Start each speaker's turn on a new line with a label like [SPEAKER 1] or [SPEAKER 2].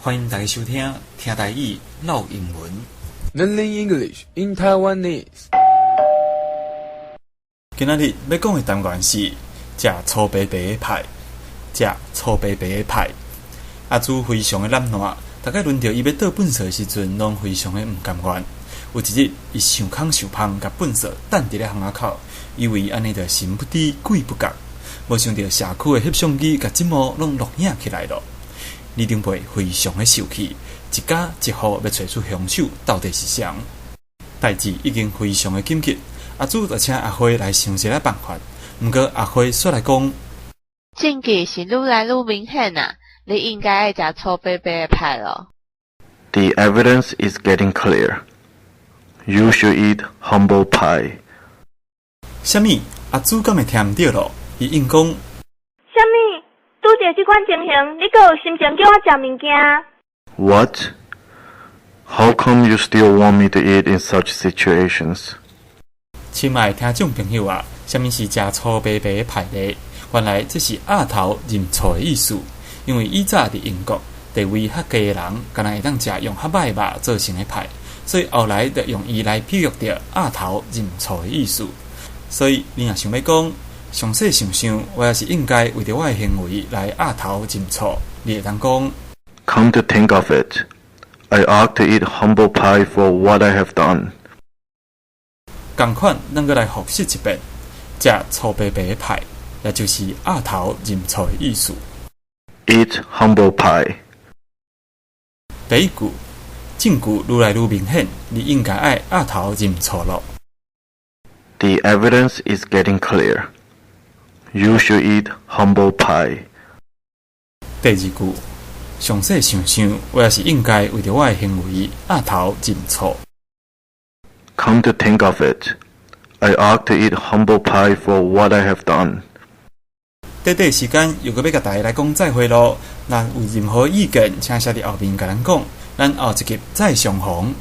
[SPEAKER 1] 歡迎大家收聽聽台語嘮英文。
[SPEAKER 2] Learning English in Taiwanese。
[SPEAKER 1] 今仔日欲講的單元是食粗白白的派，食粗白白的派。阿朱非常的懶惰，逐擺輪著伊欲倒糞埽的時陣，攏非常的毋甘願。有一日，伊想空想芳，共糞埽擲佇咧巷仔口，以為按呢就神不知鬼不覺，無想著社區的翕相機共這幕攏錄影起來囉。里長伯非常的受氣，一家一戶欲揣出兇手到底是誰。代誌已經非常的緊急，阿朱就請阿花來想一个辦法。毋過阿花煞來講：
[SPEAKER 3] 證據是愈來愈明顯啊！你應該愛食粗白白的派囉。
[SPEAKER 4] The evidence is getting clear. You should eat humble pie.
[SPEAKER 1] 啥物？阿朱敢會聽毋著囉？伊應講：
[SPEAKER 5] 啥物？拄著這款情形，你閣有心情叫我食物件？
[SPEAKER 4] What? How come you still want me to eat in such situations?
[SPEAKER 1] 親愛的聽眾朋友啊，啥物是食粗白白的派呢？原來這是鴨頭認錯的意思。因為以早佇英國地位較低的人，敢若會當食用較歹的肉做成的派，所以後來就用伊來比喻著鴨頭認錯的意思。所以你若想欲講，詳細想想，我也是應該為著我的行為來鴨頭認錯。你會當講：
[SPEAKER 4] Come to think of it, I ought to eat humble pie for what I have done.
[SPEAKER 1] 仝款，咱閣來複習一遍：食粗白白的派，也就是鴨頭認錯的意思。
[SPEAKER 4] Eat humble pie.
[SPEAKER 1] 第一句，證據愈來愈明顯，你應該愛鴨頭認錯囉。
[SPEAKER 4] The evidence is getting clear. You should eat humble pie.
[SPEAKER 1] 第二句，詳細想想，我也是應該為著我的行為鴨頭認錯。
[SPEAKER 4] Come to think of it, I ought to eat humble pie for what I have done.
[SPEAKER 1] 短短時間又閣欲共大家來講再會囉。若有任何意見，請寫佇後面共咱講。咱後一集再相逢。